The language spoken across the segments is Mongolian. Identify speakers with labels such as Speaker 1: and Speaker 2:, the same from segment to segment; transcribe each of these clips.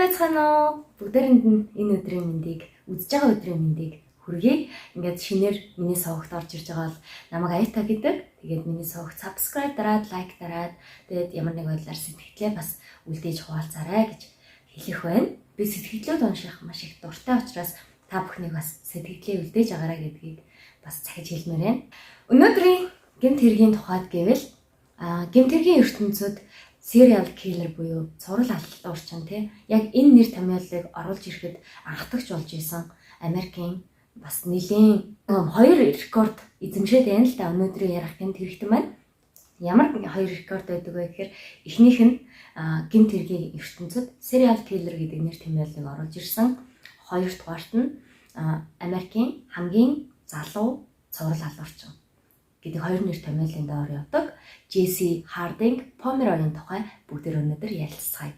Speaker 1: Сайн байцгаана уу? Бүгдээрэнд нь энэ өдрийн мэндийг, үзэж байгаа өдрийн мэндийг хүргэе. Ингээд шинээр миний сувагт орж ирж байгаа бол намайг Аюта гэдэг. Тэгээд миний сувагт subscribe дараад, like дараад, тэгээд ямар нэг байдлаар сэтгэлээ бас үлдээж хуваалцаарай гэж хэлэх байна. Би сэтгэлдээ унших маш их дуртай учраас та бүхнийг бас сэтгэлдээ үлдээж агаарай гэдгийг бас захиж хэлмээр байна. Өнөөдрийн гэмт хэргийн тухайд гэвэл гэмт хэргийн ертөнцид serial killer буюу цуврал алуурчин, тий, яг энэ нэр томьёолыг оруулж ирэхэд анхдагч болж исэн Америкийн бас нэлийн хоёр рекорд эзэмшээд байна л да, өнөөдрийн ярих гэмт хэрэгтэн маань. Ямар хоёр рекорд байдаг вэ гэхээр эхнийх нь гэмт хэргийн ертөнцид serial killer гэдэг нэр томьёолыг оруулж ирсэн. Хоёрдугаарт нь Америкийн хамгийн залуу цуврал алуурчин гэдэг хоёр нэр томьёолын доор явдаг Джесси Хардинг Померойн тухай бүгдээр өнөөдөр ярилцгаая.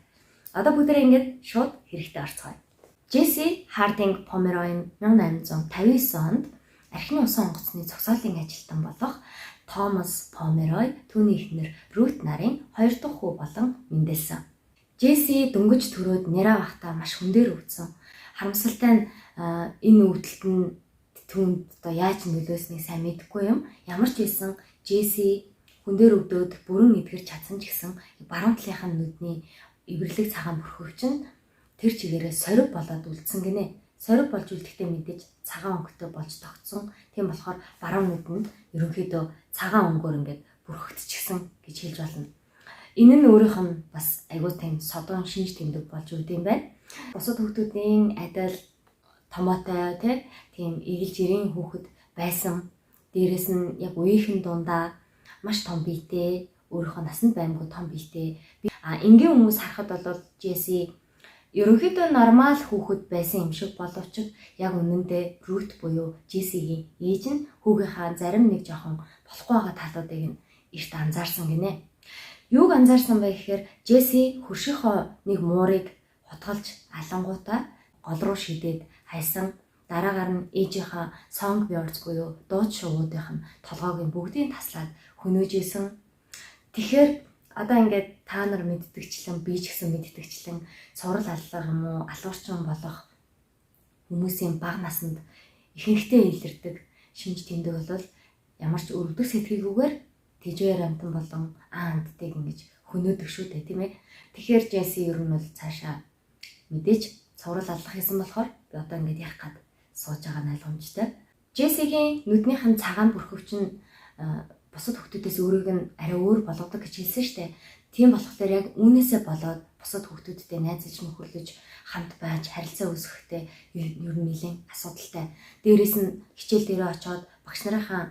Speaker 1: Одоо бүгдээрээ ингээд шууд хэрэгтээ орцгоё. Джесси Хардинг Померой 1859 онд архины усан онгоцны зогсоолын ажилтан болох Томас Померой, түүний эхнэр Рут нарын хоёр дахь хүү болон мэндэлсэн. Джесси дөнгөж төрөөд няраа байхдаа маш хүн дээр өвдсөн. Харамсалтай нь энэ өвдөлт нь түүнд одоо яаж нөлөөснийг сайн мэдэхгүй юм. Ямар ч байсан Джесси хүн дээр өвдөөд бүрэн эдгэрч чадсан ч гэсэн баруун талынхаа нүдний эвэрлэг цагаан бүрхөвч нь тэр чигээрээ сорив болоод үлдсэн гинэ. Сорив болж үлдэхдээ мэдээж цагаан өнгөтэй болж тогтсон. Тийм болохоор баруун нүд нь ерөнхийдөө цагаан өнгөөр ингээд бүрхэгдчихсэн гэж хэлж болно. Энэ нь өөрийнх нь бас айгуу тийм содон шинж тэмдэг болж өгд юм байна. Бусад хүүхдүүдийн адил томоотой, тийм эгэл жирийн хүүхэд байсан. Дээрээс нь яг үеийнхэн дундаа маш том биетэй, өөрийнхөө насанд баймгүй том биетэй. А энгийн хүмүүс харахад бол Джесси ерөнхийдөө нормал хүүхэд байсан юм шиг боловч яг үнэндээ Рут буюу Джессигийн ээж нь хүүгийнхаа зарим нэг жоохон болохгүй байгаа талуудыг нь эрт анзаарсан гинэ. Юуг анзаарсан бэ гэхээр Джесси хөршийнхөө нэг муурыг хутгалж алангуудаа гол руу шидээд хайсан, дараагаар нь ээжийнхаа songbirds буюу дууч шувуудынх нь толгойг нь бүгдийг таслаад хөнөөжсэн. Тэгэхээр одоо ингээд та нар мэддэгчлэн, би ч гэсэн мэддэгчлэн цуврал аллах юм уу, алуурчин болох хүмүүсийн бага наснд ихэнхдээ илэрдэг шинж тэмдэг бол ямар ч өрөвдөх сэтгэлгүйгээр тэжээр амтан болон аа андтыг ингэж хөнөөдөг шүү дээ, тийм ээ. Тэгэхээр Джесси ер нь бол цаашаа мэдээж цуврал аллах хийсэн болохоор би одоо ингэж ярих гад сууж байгаа нь ойлгомжтой. Джессигийн нүднийх нь цагаан бүрхөвч нь бусад хүүхдүүдээс өөрийг нь арай өөр болгодог гэж хэлсэн штэ. Тийм болохоор яг үүнээсээ болоод бусад хүүхдүүдтэй найзалж нөхөрлөж, хамт байж харилцаа үүсгэхдээ ер нь нэлээд асуудалтай. Дээрээс нь хичээл дээрээ очиод багш нарынхаа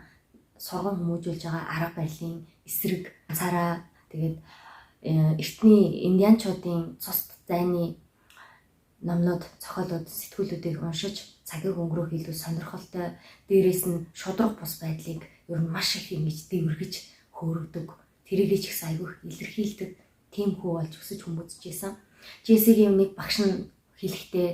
Speaker 1: сурган хүмүүжүүлж байгаа арга барилын эсрэг цараа, тэгээд эртний индианчуудын цус зайны номнууд, зохиолууд, сэтгүүлүүдийг уншиж цагийг өнгөрөөх илүү сонирхолтой. Дээрээс нь шударга бус байдлыг ер нь маш их ингэж дэвэргэж хөөрөгдөг. Тэрийгээ ч ихсэн айгүй илэрхийлдэг тийм хүү болж өсөж хүмүүжижсэн. Джессигийн нэг багш нь хэлэхдээ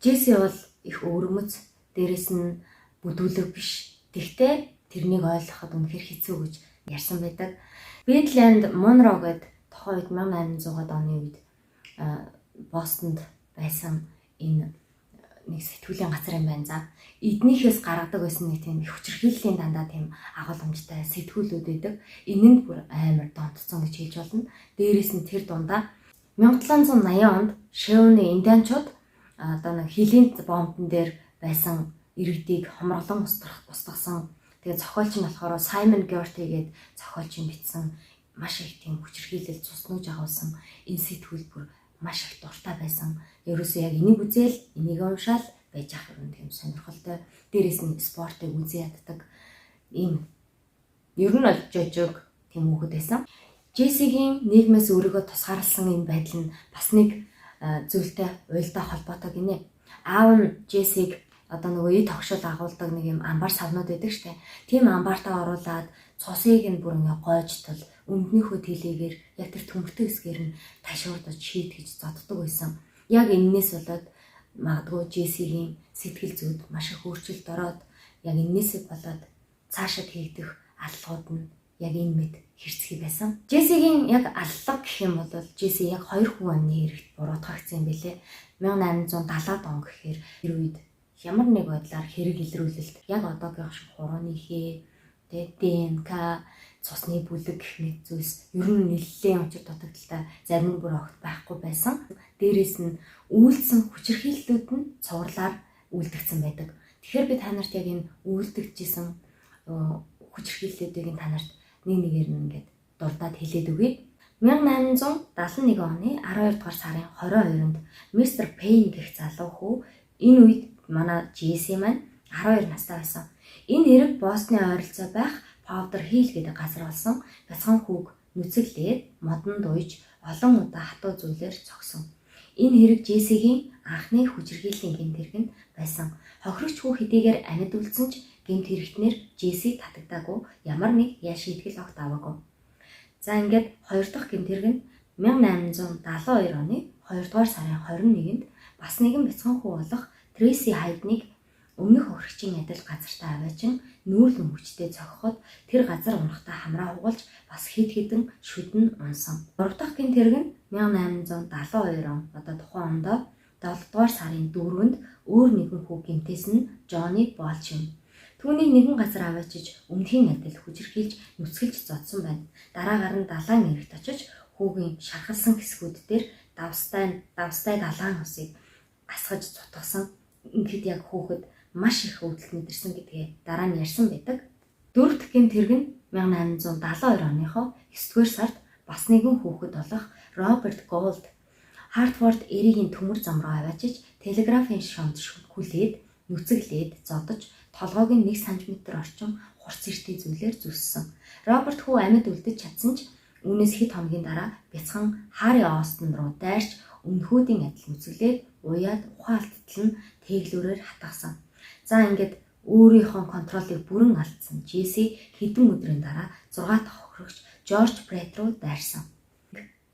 Speaker 1: Джесси бол их өвөрмөц, дээрээс нь бүдүүлэг биш. Тэгтээ тэрнийг ойлгоход үнэхээр хэцүү гэж ярьсан байдаг. Бидленд Монро гэдэг тухайн үед 1800-аад оны үед Бостонд байсан энэ нэг сэтгүүлийн газар юм байна. За, эднийхээс гаргадаг байсан нэг тийм их хүчирхийллийн дандаа тийм агуулмжтай сэтгүүлүүд байдаг. Энэ нь бүр амар донтцсон гэж хэлж болно. Дээрээс нь тэр дундаа 1780 онд Шэвны индианчууд одоо нэг хилийн бомбон дээр байсан иргэдийг хомроглон устгасан. Тэгээ зохиолч нь болохоор Саймон Герти гээд зохиолч юм бичсэн, маш их тийм хүчирхийлэл, цус нүүж агуулсан энэ сэтгүүл бүр маш их дуртай байсан. Ерөөсөө яг энийг үзээл, энийг уншаал байж ах юм, тийм сонирхолтой. Дээрээс нь спортыг үзэн яддаг. Ийм ер нь бол жожиг тийм хүүхэд байсан. Джессигийн нийгмээс өөрийгөө тусгаарласан энэ байдал нь бас нэг зүйлтэй уялдаа холбоотой гинэ. Аав нь Джессиг одоо нөгөө ид тогшол агуулдаг нэг юм амбар савнууд байдаг штэ. Тийм амбартаа оруулаад цусыг нь бүр ингээ гойжтол өмднийхөө тэлээгээр яг тэр төмөртэй хэсгээр нь ташуурдаж шийтгэж зоддог байсан. Яг эннээс болоод магадгүй Джессигийн сэтгэл зүйд маш их өөрчлөлт ороод, яг эннээсээ болоод цаашид хийгдэх аллагууд нь яг энэ мэд хэрцгий байсан. Джессигийн яг аллага гэх юм бол Джесси яг 2 хүн амны хэрэгт буруутгагдсан юм билээ. 1870-ад он гэхээр тэр үед ямар нэг байдлаар хэрэг илрүүлэлт яг одоогийнх шиг хурууны хээ, тэ ДНК, цусны бүлэг гэх мэт зүйлс ер нь нэлээд учир дутагдaltaй, зарим нь бүр огт байхгүй байсан. Дээрээс нь үйлдсэн хүчирхийллүүд нь цувралаар үлдэгдсэн байдаг. Тэгэхээр би та нарт яг энэ үйлдэгдэжсэн хүчирхийллүүдийг нь та нарт нэг нэгээр нь ингээд дурдаад хэлээд өгье. 1871 оны 12 дугаар сарын 22-нд мистер Пейн гэх залуу хүү, энэ үед манай Джесси маань 12 настай байсан. Энэ хэрэг Бостны ойролцоо байх Powder Hill гэдэг газар болсон. Бяцхан хүүг нүцэглээд, модонд уйж, олон удаа хатуу зүйлээр цогсон. Энэ хэрэг Джессигийн анхны хүчирхийллийн гэмт хэрэг нь байсан. Хохирогч хүү хэдийгээр амьд үлдсэн ч гэмт хэрэгтнэр Джесси татагдаагүй, ямар нэг яа шийтгэл огт аваагүй. За, ингээд хоёр дахь гэмт хэрэг нь 1872 оны 2 дугаар сарын 21-нд бас нэгэн бяцхан хүү болох Трейси Хайдныг өмнөх хохирогчийн адил газартаа аваачин нүүрлэн хүчтэй цохиход тэр газар унахдаа хамраа хугалж бас хэд хэдэн шүдэн унсан. Гурав дахь гэмт хэрэг нь 1872 он, одоо тухайн ондоо 7 дугаар сарын 4-нд өөр нэгэн хүү гэмтээс нь Джонни Болч юм. Түүнийг нэгэн газар аваачиж өмнөхийн адил хүчирхийлж, нүцгэлж зодсон байна. Дараагаар нь далайн эрэгт очиж хүүгийн шархалсан хэсгүүд дээр давстай давстай далайн усыг асгаж цутгасан. Ингээд яг хүүхэд маш их өвдөлт мэдэрсэн гэдгээ дараа нь ярьсан байдаг. Дөрөв дэх гэмт хэрэг нь 1872 оныхоо 9 дугаар сард бас нэгэн хүүхэд болох Роберт Голд Хартфорд Эригийн төмөр зам руу аваачиж телеграфын шонд хүлээд, нүцэглээд, зодож, толгойг нь 1 см орчим хурц эртний зүйлээр зүссэн. Роберт хүү амьд үлдэж чадсан ч үүнээс хэд хоногийн дараа бяцхан Харри Остон руу дайрч өмнөхүүдийн адил нүцэглээд, уяад, ухаан алдтал нь тэглүүрээр хатгасан. За, ингээд өөрийнхөө control ыг бүрэн алдсан Джесси хэдэн өдрийн дараа 6 дахь хохирогч Жорж Брэт руу дайрсан.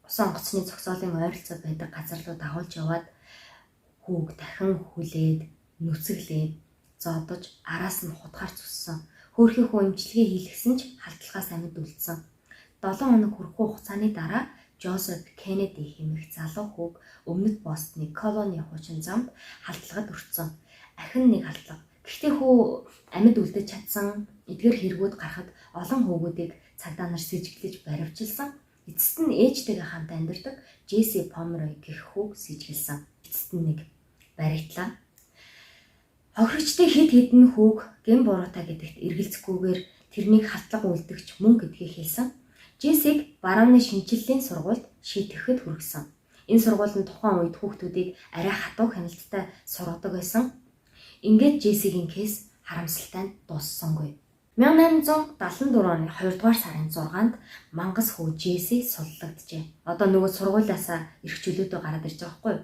Speaker 1: Усан онгоцны зогсоолын ойролцоо байдаг газар руу дагуулж яваад хүүг дахин хүлээд, нүцэглээд, зодож, араас нь хутгаар зүссэн. Хөөрхий хүү эмчилгээ хийлгэсэн ч халдлагаас амьд үлдсэн. 7 хоног хүрэхгүй хугацааны дараа Жозеф Кеннеди хэмээх залуу хүүг өмнөд Бостны Колони хуучин замд халдлагад өртсөн. Ахин нэг халдлага. Гэхдээ хүү амьд үлдэж чадсан. Эдгээр хэрэгүүд гарахад олон хүүгүүдийг цагдаа нар сэжиглэж баривчилсан. Эцэст нь ээжтэйгээ хамт амьдардаг Джесси Помрой гэх хүүг сэжиглэсэн. Эцэст нь нэг баригдлаа. Хохирогчдын хэд хэдэн хүүг гэм буруутай гэдэгт эргэлзэхгүйгээр тэрнийг халдлага үйлдэгч мөн гэдгийг хэлсэн. Джессиг барууны шинэчлэлийн сургуульд шийтгэхэд хүргэсэн. Энэ сургууль нь тухайн үед хүүхдүүдийг арай хатуу хяналттай сургадаг байсан. Ингээд Джессигийн case харамсалтай нь дууссангүй. 1874 оны 2 дугаар сарын 6-нд мангас хүү Джесси суллагджээ. Одоо нөгөө сургуулиасаа эрх чөлөөтэй гараад ирж байгаа байхгүй юу?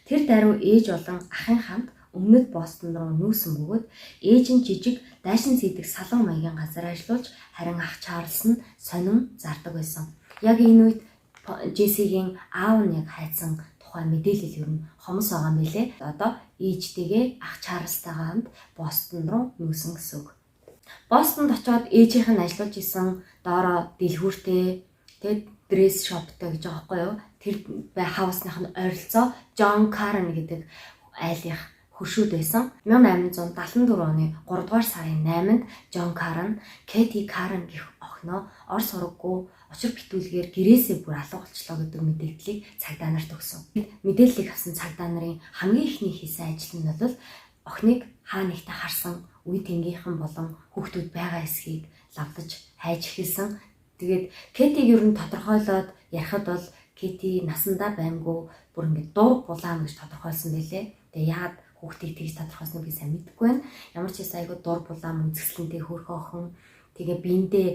Speaker 1: Тэр даруй ээж болон ахын хамт өмнөд Бостон руу нүүсэн бөгөөд ээж нь жижиг дайшин зийдэг салон маягийн газар ажиллуулж, харин ах Чарлз нь сонин зардаг байсан. Яг энэ үед Джессигийн аав нь яг хайцсан тухай мэдээлэл ер нь хомос байгаа юм билээ. Одоо ээжтэйгээ, ах Чарлзтайгаа хамт Бостон руу нүүсэн гэсэн үг. Бостонд очиод ээжийнх нь ажиллуулж исэн доороо дэлгүүртэй, тэгээд dress shop тай гэж байгаа байхгүй юу? Тэр house ных нь ойролцоо Джон Карен гэдэг айлынх хөршүүд байсан. 1874 оны 3 дугаар сарын 8-нд Джон Карен Кэти Карен гэх охиноо ор сураггүй учир битүүлгээр гэрээсээ бүр алга болчлоо гэдэг мэдээллийг цагдаа нарт өгсөн. Мэдээллийг авсан цагдаа нарын хамгийн эхний хийсэн ажил нь бол охиныг хаа нэгтээ харсан үе тэнгийнхэн болон хүүхдүүд байгаа эсхийг лавлаж хайж эхэлсэн. Тэгээд Кэтиг ер нь тодорхойлоод ярихад бол Кэти насандаа баймгүй, бүр ингээд дур булаам гэж тодорхойлсон байлээ. Тэгээ яагаад хүүхдийг тэгж тодорхойлсныг би сайн мэдэхгүй байна. Ямар ч байсан айгүй дур булаам, үзэсгэлэнтэй хөөрхөн охин. Тэгээ биендээ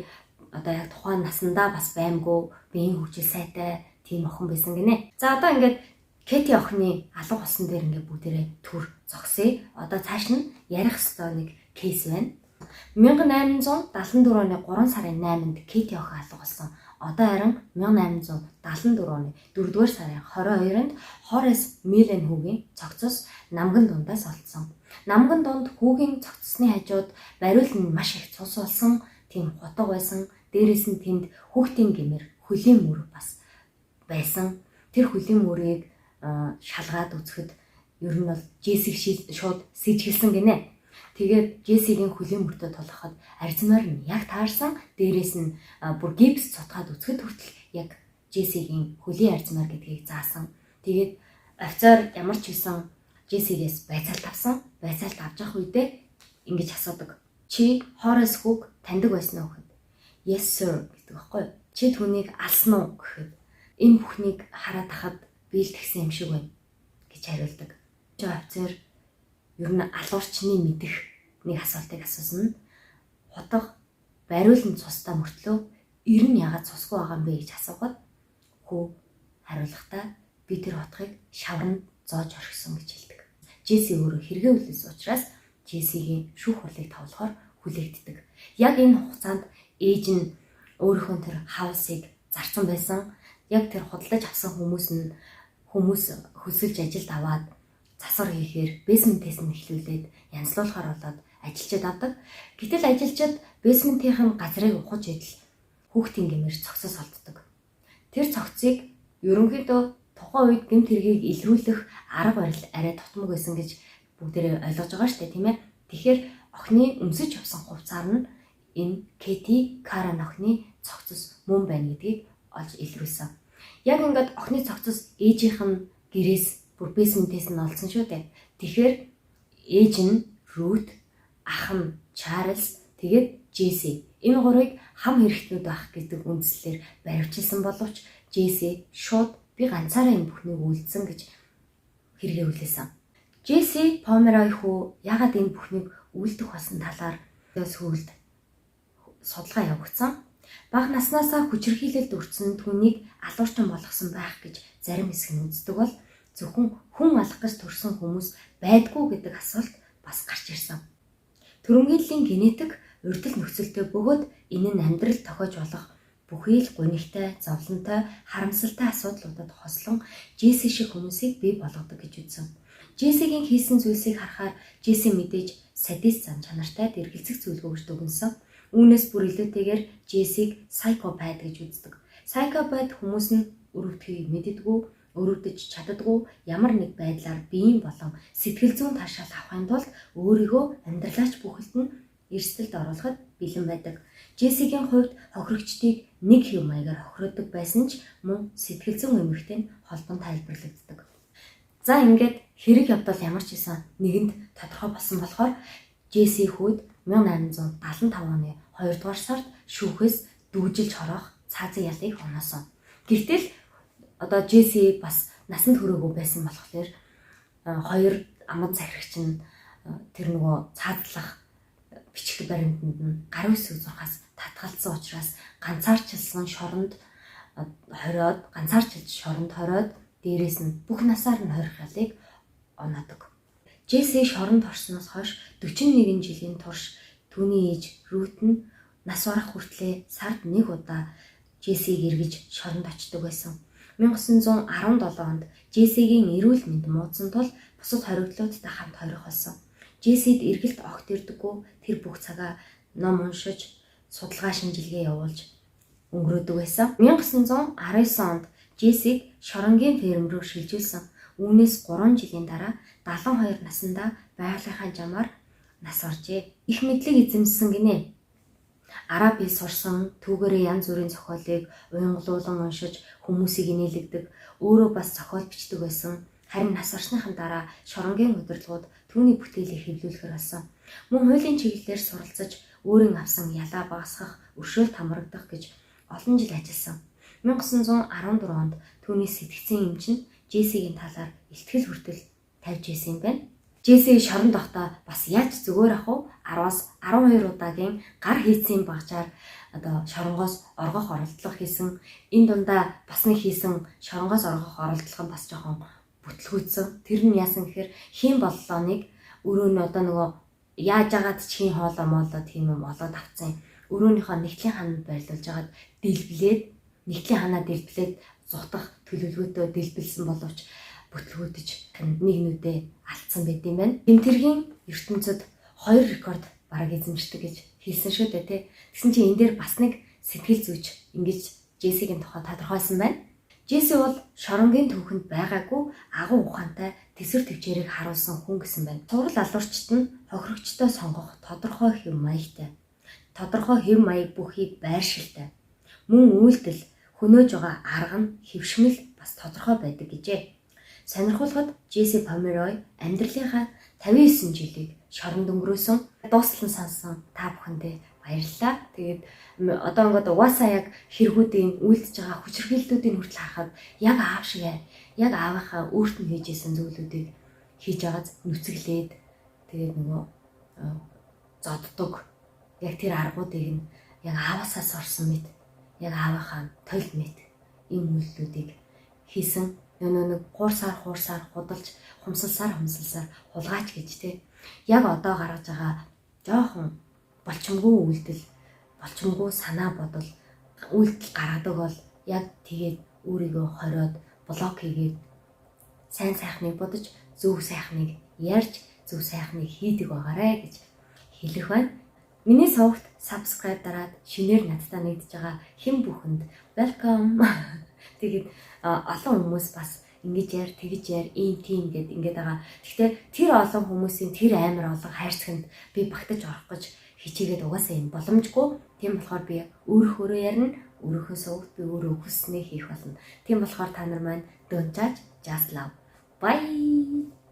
Speaker 1: одоо яг тухайн насандаа бас баймгүй, биеийн хөгжил сайтай тийм охин байсан гинэ. За, одоо ингээд Кэти охины алга болсон дээр ингээд бүгдээрээ түр зогсъё. Одоо цааш нь ярих ёстой нэг case байна. 1874 оны 3 сарын 8-нд Кэти охин алга болсон. Одоо харин 1874 оны 4-р сарын 22-нд Хорес Милен хүүгийн цогцос намган дундаас олдсон. Намган дунд хүүгийн цогцсны хажууд бариул нь маш их цус болсон, тийм хутга байсан. Дээрээс нь тэнд хүүхдийн гэмээр хөлийн мөр бас байсан. Тэр хөлийн мөрийг шалгаад үзэхэд ер нь бол Джессиг шууд сэжгэлсэн гинэ. Тэгээд Джессигийн хөлийн мөртөө тулгахад арзмаар нь яг таарсан. Дээрээс нь бүр гипс цутгаад үзэхэд хүртэл яг Джессигийн хөлийн арзмаар гэдгийг заасан. Тэгээд офицер ямар ч хэлсэн Джессигээс байцаалт авсан. Байцаалт авч явах үедээ ингэж асуудаг. Чи Хорас хүүг таньдаг байсан уу гэхэд "Yes sir" гэдэг байхгүй юу? Чи түүнийг алсан уу гэхэд энэ бүхнийг хараад хахад би л тэгсэн юм шиг байна гэж хариулдаг. Чи офицер ер нь алуурчны мэдэх нэг асуултыг асуусан нь хутга бариулан цустай мөртлөө эр нь ягаад цусгүй байгаа юм бэ гэж асуухад хүү хариулахдаа би тэр хутгийг шавранд зоож орхисон гэж хэлдэг. Джесси өөрөө хэрэгээ үлээс учраас Джессигийн шүүх хурлыг тавлахаар хүлээгддэг. Яг энэ хугацаанд ээж нь өөрийнхөө тэр хаусыг зарцсан байсан. Яг тэр худалдаж авсан хүмүүс нь хүмүүс хөсөлж ажилд аваад засвар хийхээр basement-ээс нь эхлүүлээд янзлуулахаар болоод ажилчид авдаг. Гэтэл ажилчид basement-ийн газрыг ухаж идэл хүүхдийн гэмээр цогцос олддог. Тэр цогцыг ерөнхийдөө тухайн үед гэмт хэргийг илрүүлэх арга барил арай тотмог байсан гэж бүгдээрээ ойлгож байгаа шүү дээ, тийм ээ. Тэгэхээр охины өмсөж явсан хувцаар нь энэ Кэти Каран охины цогцос мөн байна гэдгийг олж илрүүлсэн. Яг ингээд охины цогцос ээжийнх нь гэрээс бүр basement-ээс нь олсон шүү дээ. Тэгэхээр ээж нь Рут, ах нь Чарльз, тэгээд Джесси. Энэ гурвыг хам хэрэгтнүүд байх гэдэг үндслээр баривчилсан боловч Джесси шууд би ганцаараа энэ бүхнийг үйлдсэн гэж хэрэгээ хүлээсэн. Джесси Померой хүү ягаад энэ бүхнийг үйлдэх болсон талаар сүүлд судалгаа явагдсан. Бага наснаасаа хүчирхийлэлд өртсөн түүнийг алуурчин болгосон байх гэж зарим хэсэг нь үздэг бол зөвхөн хүн алах гэж төрсэн хүмүүс байдгүй гэдэг асуулт бас гарч ирсэн. Төрөмгийллийн генетик урьдал нөхцөлтэй бөгөөд энэ нь амьдрал тохиож болох бүхий л гунигтай, зовлонтой, харамсалтай асуудлуудад хослон Джесси шиг хүмүүсийг бий болгодог гэж үзсэн. Джессигийн хийсэн зүйлсийг харахаар Джесси мэдээж садист зан чанартай дэргэлзэх зүйлгүй гэж дүгнсэн. Үүнээс бүр илүүтэйгээр Джессиг psychopath гэж үздэг. Psychopath хүмүүс нь өрөвдөхийг мэддэггүй, өрөвдөж чаддаггүй, ямар нэг байдлаар биеийн болон сэтгэл зүйн таашаал авахын тулд өөрийгөө амьдралаач бүхэлд нь эрсдэлд оруулахад бэлэн байдаг. Джессигийн хувьд хохирогчдыг нэг хэв маягаар хохироодог байсан ч мөн сэтгэл зүйн эмгэгтэй нь холбон тайлбарлагддаг. За ингээд хэрэг явдал ямар ч байсан нэгэнд тодорхой болсон болохоор Джесси хүүд 1875 оны 2 дугаар сард шүүхээс дүүжилж хороох цаазын ялыг оноосон. Гэвтэл одоо Джесси бас насанд хүрээгүй байсан болохоор хоёр амад захирагч нь тэр нөгөө цаазлах бичих баримтанд нь гар үсэг зурхаас татгалцсан учраас ганцаарчилсан шоронд хориод ганцаарчилж шоронд хориод дээрээс нь бүх насаар нь хорих ялыг оноодог. Джесси шоронд орсноос хойш 41 жилийн турш түүний ээж Рут нь нас барах хүртлээр сард нэг удаа Джессиг эргэж шоронд очдог байсан. 1917 онд Джессигийн эрүүл мэнд муудсан тул бусад хоригдлуудтай хамт хорих болсон. Джессид эргэлт огт ирдэггүй, тэр бүх цагаа ном уншиж, судалгаа шинжилгээ явуулж өнгөрөөдөг байсан. 1919 онд Джессиг шоронгийн ферм рүү шилжүүлсэн. Үүнээс 3 жилийн дараа 72 наснда байгалийнхаа жамаар нас оржээ. Их мэдлэг эзэмшсэн гинэ. Араб хэл сурсан, түүгээрээ янз бүрийн зохиолыг уянгалуулан уншиж хүмүүсийг инээлгдэг, өөрөө бас зохиол бичдэг байсан. Харин нас орсныхан дараа шоронгийн удирдлагууд түүний бүтээлийг хэвлүүлэхээр болсон. Мөн хуулийн чиглэлээр суралцаж, өөрийн авсан ялаа багасгах, өршөөлт хамрагдах гэж олон жил ажилласан. 1914 онд түүний сэтгцийн эмч нь Джессигийн талаар илтгэл хүртэл тавьж ирсэн юм байна. Джесси шоронд байхдаа бас яаж зүгээр ах вэ? 10-аас 12 удаагийн гар хийцийн багжаар одоо шоронгоос оргох оролдлого хийсэн. Энэ дундаа бас нэг хийсэн шоронгоос оргох оролдлого нь бас жоохон бүтлгүүцсэн. Тэр нь яасан гэхээр хийн боллооныг өрөө нь одоо нөгөө яаж агаад ч хийн хоолоо моолоо тийм юм олоод авцсан. Өрөөнийхөө нэгтлийн хананд байрлуулж агаад дэлблээд нэгтлийн ханаа дэлблээд зутах төлөвлөгөөтэй дэлбэлсэн боловч бүтлгүүдэж нэг нүдээ алдсан байт юм байна. Тэмтэргийн ертөнцид 2 рекорд бараг эзэмшдэг гэж хэлсэн шүү дээ, тий. Тэгсэн чинь энэ дээр бас нэг Сэтгэл зүйч ингэж Джессигийн тухай тодорхойлсон байна. Джесси бол шоронгийн түүхэнд байгаагүй агуу ухаантай, тэсвэр төвчээрийг харуулсан хүн гэсэн байна. Цуврал алуурчид нь хохирогчтой сонгох тодорхой хэв маягтай. Тодорхой хэв маяг бүхий байршилтай. Мөн үйлдэл хөнөөж байгаа арга нь хэвшмэл бас тодорхой байдаг гэжээ. Сонирхуулахад Джесси Померой амьдралынхаа 59 жилийг шоронд өнгөрөөсөн. Дуустал нь сонссон та бүхэндээ баярлалаа. Тэгээд одоо ингээд угаасаа яг хэрэгүүдийн үйлдэж байгаа хүчирхийллүүдийг хүртэл харахад яг аав шиг, яг аавынхаа өөрт нь хийж исэн зүйлүүдийг хийж байгааз нүцгэлээд, тэгээд нөгөө зоддог яг тэр аргуудыг нь яг ааваасаа сурсан мэт, яг аавынхаа толь мэт ийм үйлдэлүүдийг хийсэн. Нөгөө нэг хуурсаар хуурсаар худалж, хумсалсаар хумсалсаар хулгаач гэж те. Яг одоо гаргаж байгаа жоохон болчмгүй үйлдэл, болчмгүй санаа бодол, үйлдэл гаргадаг бол яг тэгээд өөрийгөө хориод, block хийгээд, сайн сайхныг бодож, зөв сайхныг ярьж, зөв сайхныг хийдэг байгаарэ гэж хэлэх байна. Миний сувагт subscribe дараад шинээр надтай нэгдэж байгаа хэн бүхэнд welcome. Тэгээд олон хүмүүс бас ингэж яар, тэгж яар, ийм тийм гэд ингээд байгаа. Гэхдээ тэр олон хүмүүсийн тэр амар олон хайрцагт би багтаж орох гэж хичээгээд угаасаа юм боломжгүй. Тийм болохоор би өөрөөхөө ярина, өөрийнхөө сувагт би өөрөө хүссэнээ хийх болно. Тийм болохоор та нар маань don't judge, just love. Bye.